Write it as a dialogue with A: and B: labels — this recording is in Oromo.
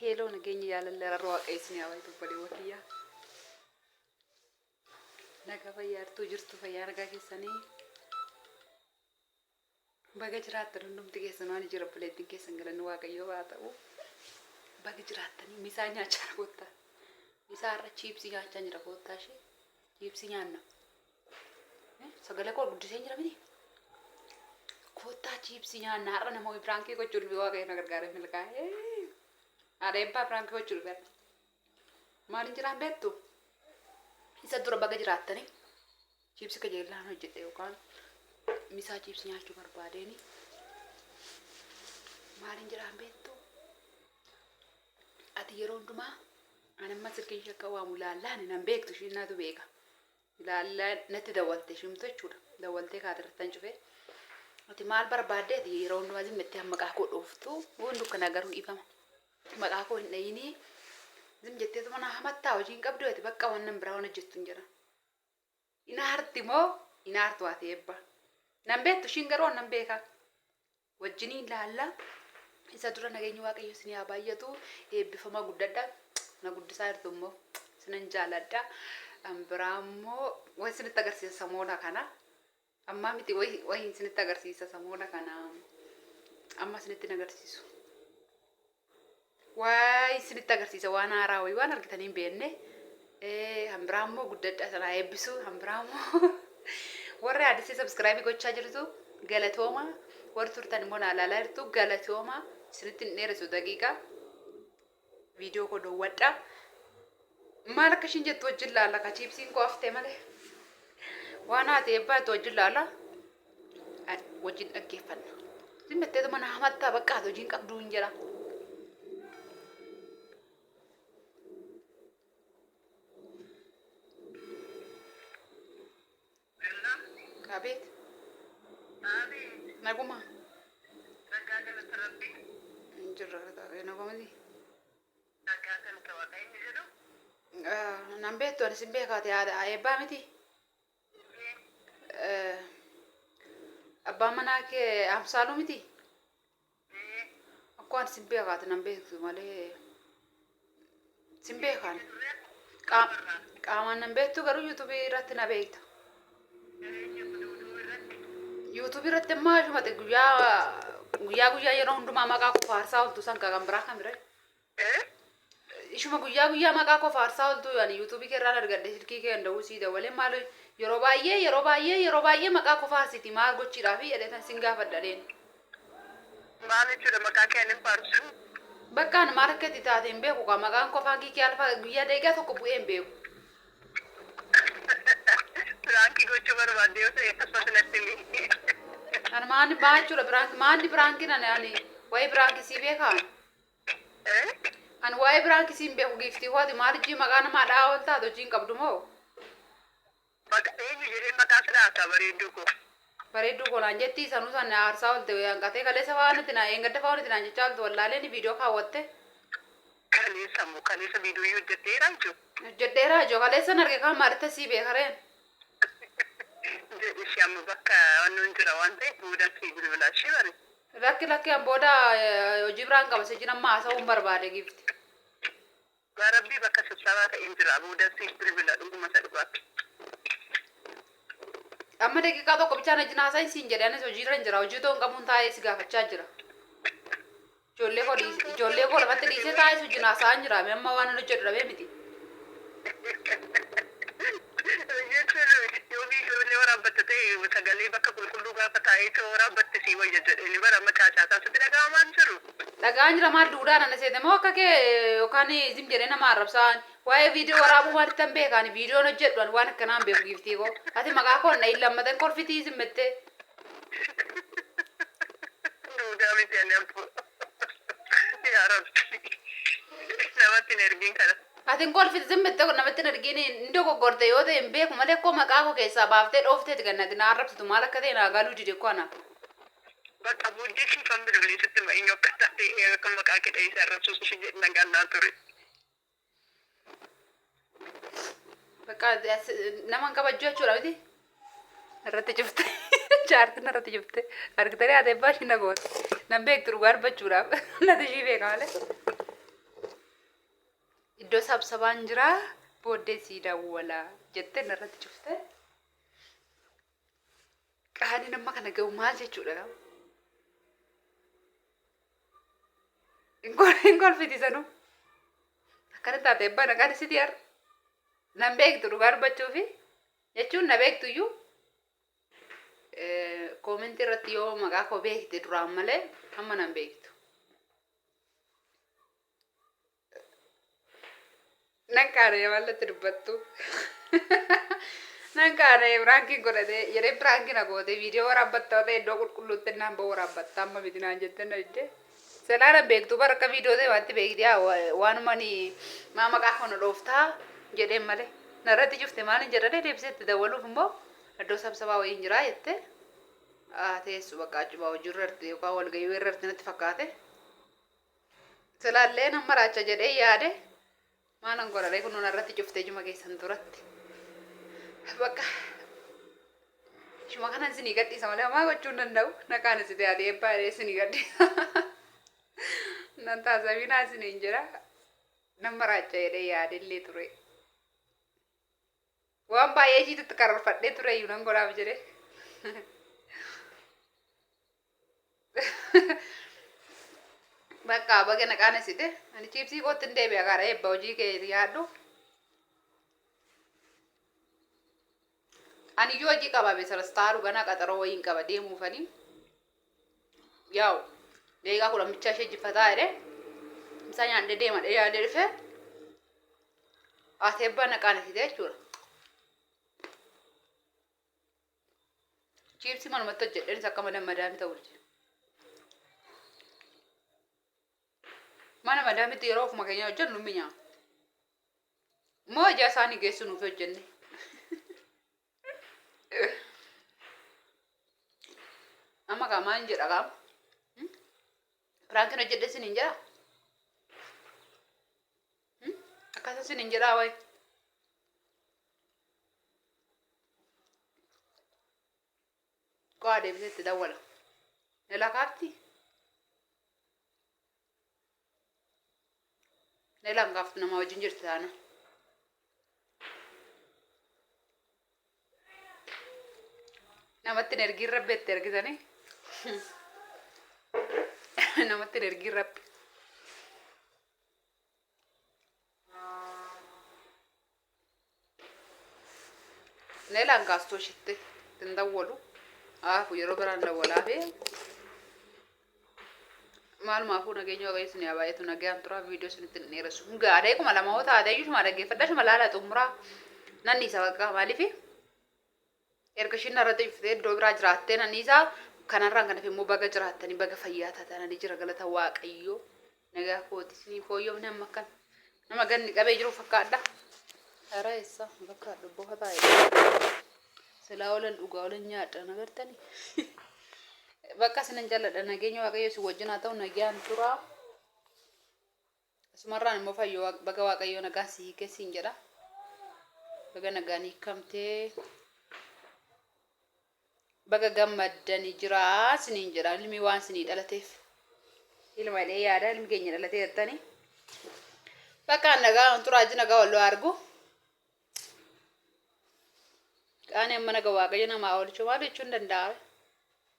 A: Hello, nageenya jaalalli araarra waaqayyo isin haa baay'atu, obboleewwan kiyyaa. Nagaa fayyaa jirtuu? Jirtu fayyaa nagaa keessanii? Baga jiraattan hundumti keessan. Waan jira, obboleettiin keessan, galanni waaqayyoo haa ta'u. Baga jiraattanii. Misaa nyaachaa jira, koottaa. Misaa har'a chiipsii nyaachaa jira, koottaa ishee. Chiipsii nyaanna. Sagalee koo guddisee jira miti? Koottaa, chiipsii nyaanna. Har'a nama wayii prank gochuu dhufe, waaqayyo na gargaaree milkaa'ee. Haadha eebbaa prank gochuu dhufe. Maaliin jiraan beektu? Isa dura baga jiraattanii. Chiipsii kajeellaan hojjedhe yookaan misaa chiipsii nyaachuu barbaadeeni. Maaliin jiraan beektu? Ati yeroo hundumaa ani amma silkiin ishee akka waamu ilaallaan nan beektu, ishiin naatu beeka. Ilaallaa natti dawwalte ishimtu jechuudha. Dawwaltee kaatirrattan cufee. Ati maal barbaadde? Ati yeroo hundumaa zimmettee maqaa koo dhooftu. Waan dukkana garuu dhiifama. Maqaa koo hin dhayinii. Zim jetteetuma na hamattaa, hojii hin qabdu ati, bakka waan nan biraa waan hojjettu hin jira. Inaarti moo inaartu ati eebba? Nan beektu ishiin, garuu nan beeka. Wajjiniin laalla. Isa dura nageenyi waaqayyo isin haa baay'atu. Eebbifama, guddadha. Na guddisaa jirtu immoo isinan jaaladha. Kan biraa immoo wayi isinitti agarsiisa samoona kana. Ammaa miti, wayi isinitti agarsiisa samoona kana. Amma isinitti hin agarsiisu. Wayi isinitti agarsiisa, waan haaraa wayii waan argitanii hin beekne. Kan biraa immoo guddadha, sanaa eebbisu. Kan biraa immoo warri addisii subscribe gochaa jirtu, galatooma. Warri turtan immoo naa ilaalaa jirtu, galatooma. Isinitti hin dheeressu daqiiqaa. Viidiyoo koo daawwadha. Maal akka ishiin jettu wajjin laalla, ka chiipsiin koo haftee malee. Waan haati eebbaatu wajjin laalla. Wajjin dhaggeeffanna. Zimmetteetuma na hamattaa, bakka ati hojiin qabduu hin jira. Abeet. Naguma.
B: Nagaa, galata Rabbii.
A: Hin jirra, nagumati.
B: Nagaa, galata Waaqa, inni jedhu.
A: Nan beektu, ani sin beekaate, haadha eebbaa miti. Abbaan manaa kee Amsaaluu miti. Akkoo, ani sin beekaate, nan beektu malee sin beekaan. Qaamaan nan beektu, garuu yuutuubii irratti na beekta. Yuutuubii irratti immoo ashumate guyyaa guyyaa guyyaa yeroo hundumaa maqaa koo faarsaa ooltu san kan biraa kan bira. Ishuma guyyaa guyyaa maqaa koo faarsaa ooltu ani yuutuubii kee irraan argadhe, silkii kee danda'uu sii dawalee, maal yeroo baay'ee yeroo baay'ee yeroo baay'ee maqaa koo faarsiti, maal gochiidhaafi jedhee tan sin gaafadha leen.
B: Maal jechuudha maqaa kee ani hin faarsu?
A: Bakka ani maal akka itti taate hin beeku kaa, maqaan koo afaan kee alfa guyyaa daqiiqaa tokko bu'ee hin beeku.
B: Prank gochuu barbaadde yoo ta'e akkasumas natti himi.
A: Ani maanni baa jechuudha prank, maanni prankiin ani waa'ee prank sii beekaa? Ani waa'ee prank sii hin beeku, giiftii kooti. Maal ijji maqaa namaa dha'aa ol taate, hojii hin qabdu moo?
B: Maqaa eenyu jedhee maqaa si dhaataa, bareedduu koo?
A: Bareedduu koo naan jetti, sanuu san aarsaa oolte hanqatee kaleessa fa'aa nuti na eengadda fa'aa nuti naan jechaa ooltu wallaaleen viidiyoo kaawwatte.
B: Kaleessa moo kaleessa viidiyoo hojjetteera jechuudha.
A: Hojjedheeraa ijoo, kaleessan arge kaan maalitti sii beekareen?
B: Jedhi ishee, amma bakka wannoon jira waan ta'eef booda sii bilbilaa ishee bari.
A: Lakki lakki, an booda hojii biraan qaba, si jira amma haasa'uun barbaade, giifti.
B: Yaa Rabbii, bakka sibsabaa ta'een jira, booda siif bilbila dhuguma isa dhugaatti.
A: Amma daqiiqaa tokko bichaan wajjin haasa'in siin jedhe, anis hojiirra hin jira, hojii otoo hin qabuun taa'ee si gaafachaa jira. Ijoollee koo lafatti dhiisee taa'ee si wajjin haasa'aa hin jira, amma waan hin hojjedhu dhabee miti.
B: Jechuun yoo viidiyoolee waraabbatte ta'e, sagalee bakka qulqulluu gaafa taa'ee too waraabbatte sii wayya jedhee bara amma caacaataa sitti dhaga'amaa hin jiru.
A: Dhagaan jira, maal duudhaan ana seete moo akka kee yookaan zim jedhee nama arrabsaa? Waa'ee viidiyoo waraabuu maalitti hin beekaan, viidiyoon hojjedhu ani waan akkanaa hin beeku, giiftii koo. Ati maqaa koo na hin lammateen kolfitii zimmettee.
B: Duudaa miti ani abbo. Yaa Rabbi. Namatti hin ergin kana.
A: Ati hin kolfiti zimmettee, namatti hin ergin, hin dogoggorte yoo ta'e hin beeku malee, koo maqaa koo keessaa baaftee dhoofteeti kan ati na arrabsitu, maal akka ta'e naa galuu dide koo ana.
B: Bakka booddee siifan bilbilee sitti hima eenyu akka taate, akka maqaa kee dhahee si arrabsuus ishee jedhi, nagaan naa ture.
A: Bakka nama hin kabajju jechuudha miti. Irratti cufte. Jaartiin irratti cufte. Argitanii, haati abbaa ishii na goote. Nan beektu dhugaa dubbachuudhaaf. Nati ishii beeka malee. Iddoo sabsabaan jira booddee sii dawwala jettee narratti cufte. Qaaniin amma kana ga'u maal jechuudha? Hin kolfiti sanuu. Akkana taate abbaa naqaan isitii har'a. Nan beektu dhugaa dubbachuufi jechuun na beektu iyyuu koomentii irratti yoo maqaa koo beekte duraan malee amma nan beektu. Nan qaana'e maallatti dubbattu. Nan qaana'e piraankiin godhate jedhee piraankii na goote viidiyoo waraabbatta ta'e iddoo qulqulluutti naan ba'u waraabbatta amma miti naan jette na didde. Silaa na beektu bara akka viidiyoo ta'e waatti beekti waanuma ni maa maqaa kana dhooftaa jedheen malee. Narratti cufte maalin jedhadhe deebisee itti dawwaluuf immoo iddoo sabsabaa wayiin jiraa jette. Teessu bakka achuma hojiirra jirti yookaan walgahii irra jirti natti fakkaate. Silaallee nan maraacha jedhee yaade maalan godhadhee kun narratti cuftee juma keessan duratti. Bakka shuma kanan isinii gadhiisa malee homaa gochuu hin danda'u. Naqaan isin taate eebbaa jedhee isinii gadhiisa. Nan taasifaminaa isiniin jedha. Nan maraacha jedhee yaadellee ture. Waan baay'ee ishiitti karoorfadhee ture iyyuu nan godhaaf jedhee. Bakka baga na qaanessite. Ani chiipsii kootti hin deebi'a kaara eebba hojii kee yaaddu. Ani iyyuu hojii qaba beesarastaaru ganaa qaxaroo wayiin qaba deemuufanii. Yaa'u daqiiqaa 10 bichaa ishee jiffataa jedhee isaa nyaadhee deema dhee yaadee dhufee ati eebbaa na qaanessite jechuudha. Chiipsii manumatti hojjedheenis akka mana madaami ta'u dide. Mana madaamitti yeroo ofuma keenya hojjennu nu minyaa. Moo ijaa isaanii geessu nuuf hojjenne. Amma kaa maal jedha kaa? Piraankiin hojjedhe siniin jedha? Akkasa siniin jedhaa wayi. Qo'aa deebisee itti dawwala. Nela kaafti? Nelaan kaaftu nama wajjin jirti taana. Namatti hin ergiin rabbi itti ergisanii. Namatti hin ergiin rabbi. Neelaan kaastoo ishitti hin dawwalu. Aafu yeroo biraan dawwalaa fi maalumaafuu nageenya waaqayyo isin haa baay'atu nagaan turaa viidiyoo isinitti hin dheeressu. Gaadhee 2000 hoo taatee iyyuu shuma dhaggeeffadha shuma laala xumuraa nan dhiisa bakka maaliifi erga ishiin narratti dhuftee iddoo biraa jiraattee nan dhiisa kanarraan kan hafe immoo baga jiraattanii baga fayyaa taatanii jira galata waaqayyoo nagaa kooti isinii fooyyofne amma akkan nama ganni qabee jiru fakkaadha. Hara eessa bakka bofa taa'e silaa oolan dhugaa oolan nyaadha nagartanii. Bakka isinan jaalladha nageenya waaqayyo isin wajjin haa ta'u nagaan turaa. Asumarraan immoo fayyoo baga waaqayyo nagaan si hiikee siin jedha. Baga nagaan hiikamtee. Baga gammaddani jiraa siniin jedha ilmi waan sinii dhalateef. Ilma jedhee yaada ilmi keenya dhalatee jettani. Bakka nagaa turaa ji nagaa wal argu. Qaani amma naga waaqayyo namaa oolchu maal jechuun danda'a.